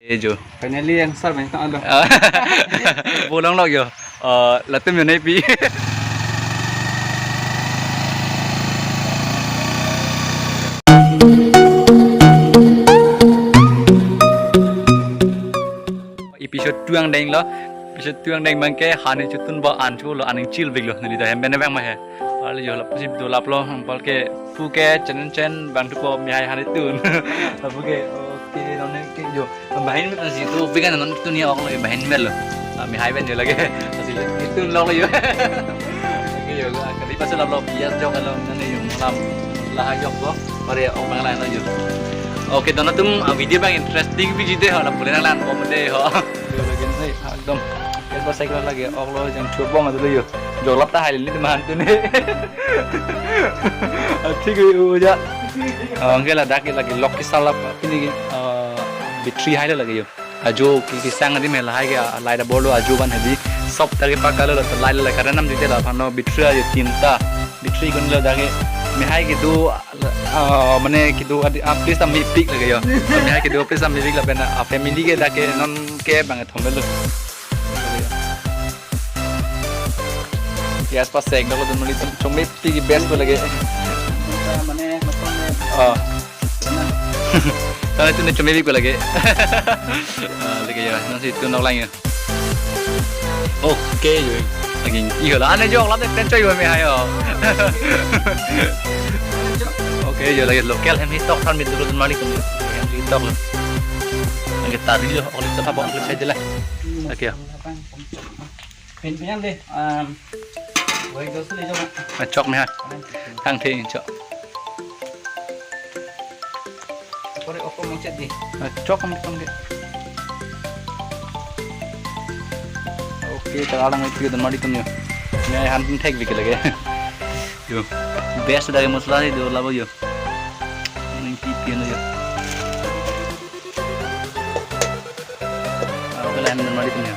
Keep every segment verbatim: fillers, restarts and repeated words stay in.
Eh, jo. Finally, answer banyak tang alo. Ah. Bolong lok jo. Eh, latum jo nai pi. Episode two angdeng lo. Episode two angdeng abangke hani chotun ba an cholo, aning chil bik lo, neli ta hem pen abang ma he. Pale jo lapusi dolap lo, pale ke pu ke chen chen bang thupo, mihai hani tun. Lapu ke, okay, nonke jo. Bahin me si tu, pi kan non tun ya ok lo, bahin me lo. Ah, mihai pen jo lake. Asi tun lo lo jo. Okay jo, kali pas lap lo, pias jo kalau nani jo malam lahai jok ko, pare ok abang lain lo jo. Okay, don atum, ah, video abang interesting video de ho, la boleh nang lan bom de ho. Jo lake nai, ah, ekdom. Kali pas cycle lake, ok lo jang chubong adu lo jo. Jolap ta hai li teman tu ne. Ah, thik ho, uja. Ah, anke ladak lake lok kesala pini ke, ah, battery hai lo lake jo. Ajo ke kesang adim he lahai ke, ah, light abor lo ajo ban hedi. Sob ta ke pakalo lo, light lo, light current nam jute lo, aphan lo battery ajo tinta. Battery kun lo dak ke mihai kedo, ah, mane kedo adi, ah, place ta mepik lake jo. Mihai kedo place ta mepik lapen, ah, family ke dak ke nonke bang thom lo. Yes, pas sek dok lo, don mali atum, chomepik ke best ko lake. Mane, makan, eh. Oh. Karena itu nih chomepik ko lake. Ah, lake jo, nang si tun nok lang jo. Okay jo. Lagi, iyo la, ane jo, la tek tek jo, mihai jo. Okay jo, lake local hem hitok than mit dulu, don mali atum jo. Hem hitok lo. Lake tari jo, oleh siapa bawa oleh saya jelas. Okay jo. Pin pin de, um, wai dos le jo. Ah, chok mihai. Thang the chok. Kore oko mong chet di. Ah, chok mong chet di. Okay, ta alang itu don mali atum jo. Mihai han pun thek bik lake. Jo. Best dari masala itu labo jo. Ini pipi lo jo. Ah, okay la, don mali atum jo.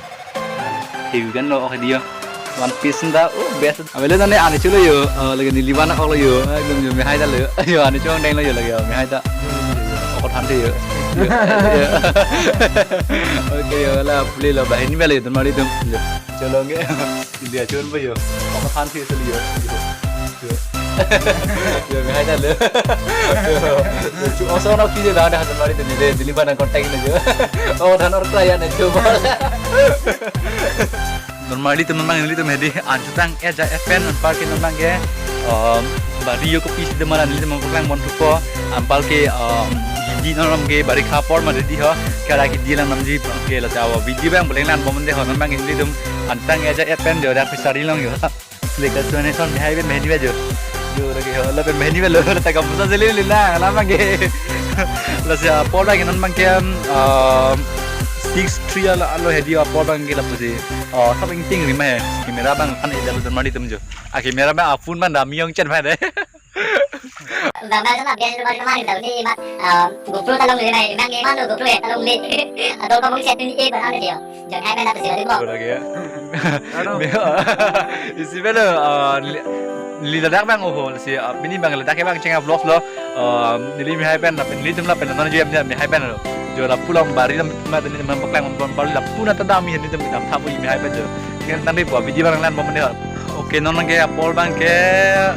Heavy kan lo, okay dia. One piece da, oh, best. Abele tane ani cholo jo, eh, lake neli ban ok lo jo, ekdom jo mihai ta lo jo. Jo ani chong deng lo jo lake, mihai ta. Ok than the jo. Jo, jo. Okay jo, la pule lo, bahin me lo jo, don mali atum. Jo. Cholo nge. India chon ba jo. Ok than the seli jo. Jo. Jo. Jo, mihai ta lo. Jo. Chu oso no kije ba da, don mali atum ne, neli ban contact ne jo. Oh, than or kaya ne jo. Don mali atum, nang nelitum hedi an chotang eja epen, anparke non abangke, um, bari jo kopisi de mara nelitum paklang bom thupo, anparke, um, hidi non abangke bari khapor ma hedi ho, kara hidi lang namji ke la chawa video abang boleh lan bom de ho, non abangke nelitum an chotang eja epen jo, dak fishery along jo. Lake tu ne son mihai pen mehni ba jo. Jo lake ho, lapen mehni ba lo, la ta kamusa jeli li lang, la abangke. Lasi apor abangke non abangke, um, six three alo, alo hedi apor abangke lapusi. Oh, sab ingting rima he. Camera abang kan ejalo don mali atum jo. Ah, camera abang a phone abang dam yong chen ma de. Bang bang sama biasa rumah rumah ni tahu ni mat, ah, GoPro ta longle mai, bang ke mano GoPro ya ta longle. Atau kamu chat ni eh bang ada dia. Jang hai pen lapusi balik mo. Boleh ya. Ano? Isi belo, ah, li, li ladak abang oho, si, ah, pini abang ladak ke abang chenga vlogs lo. Ah, neli mihai pen, lapen nelitum lapen non jo mihai pen lo. Jo lapu along bari lam ma nelitum paklang bom, bari lapu na ta dam nelitum dam thapu mihai pen jo. Kan tadi buat video abang lan bom ni. Okay, non abangke apor abangke,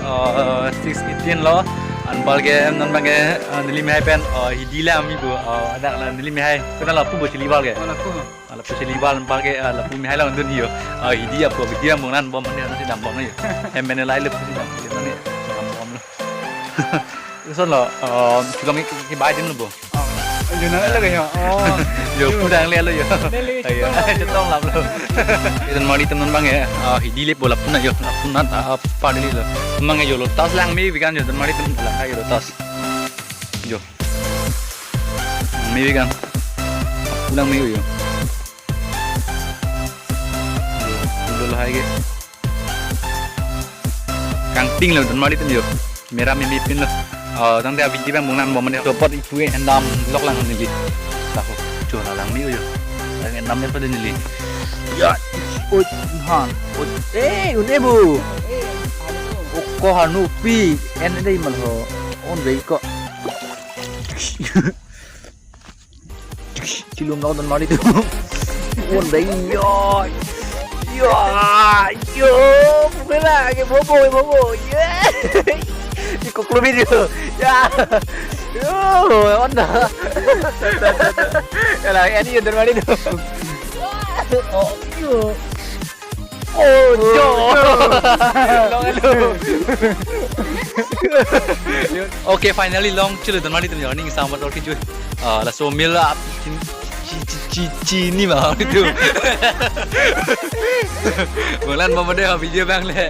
ah, six eighteen lo. Anparke non abangke, ah, neli mihai pen, ah, hidi le ami bu, ah, ada la neli mihai. Kena lapu bu chili bal ke. Oh, lapu. Ah, lapu chili bal anparke, ah, lapu mihai lang dun iyo. Ah, hidi apo hidi abang bong lan bom mane nasi dam bom na iyo. Hem mane lai lapu si dam bom na iyo. Dam bom lo. Son lo, ah, chukam ke, ke bai din lo bo. Oh, jo na lagi ya. Oh. Jo, jo. Pudang le lo jo. Neli ayo, chetong lap lo. Chetong lap lo. Don mali atum non abangke, ah, hidi le bo lapu na jo, lapu na ta, ah, padi lo. Abangke jo lotus lang me bikan jo, don mali atum lang jo lotus. Jo. Me bikan. Pulang me jo. Ulo lahai ke. Kangting lo don mali atum jo. Mera mimi pin lo. Oh, tangte abiji abang bong lan bom mane, chopot ipu e endam lok lang neli. Tahu. Jo la lang me jo. Lang endam ne pada neli. Ya, oi, han. Oi, eh, un e bu. O ko hanu pi. En dei mal ho. On dei ko. Lum lo don mali tu. Oh, dai yo. Yo, yo, pumela ke bobo, bobo. Ye. Iko klubin yo. Ya. Yo, onda. Yalah, ani yo don mali tu. Oh, yo. Oh, yo. Long hello. Okay, finally long chulu don mali tu yo. Ning sama tor kiju. Ah, laso mela chin, chi, chi, chi, chini ma itu. Bulan mau deh video bang le.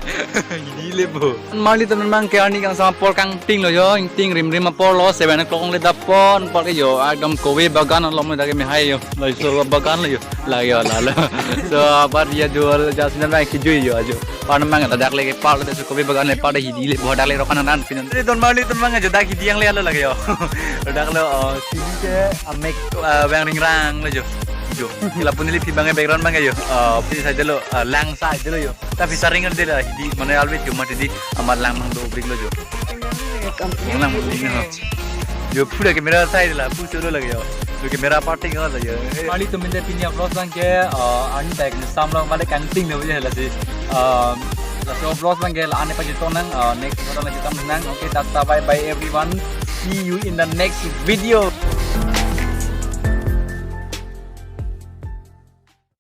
Gini le bo. Mali teman mang ke ani kang sama por kangting lo yo, ingting rimrim apor lo, seven o'clock le dapon, por ke yo, ekdom kowe bagan alom le dake mehai yo. Laso bagan lo yo. La yo, la lo. So, abar ya jual jas nan bang kiju yo ajo. Pan mang ladak le ke par le so kowe bagan le par hidi le bo dak le rokan nan pinon. Don mali teman mang ajo dak hidi yang le lo lagi yo. Dak lo, oh, sini ke amek, ah, bang ringrang lo jo. Jo. Kila pun ili pi bang background bang yo. Ah, pi saja lo, ah, lang saja lo yo. Tapi saring ada lah hidi mana always yo mati di amat lang mang dobrik lo jo. Yang lang dobrik lo. Jo pura camera side la pu solo lagi yo. Jo camera parting ho lagi yo. Mali teman de pini vlog bang ke, ah, ani tak sam lo mali kangting lo je lasi. Ah, laso vlog bang ke la ani pa jitu nang, ah, next vlog lagi tam nang. Okay, tata bye bye everyone. See you in the next video.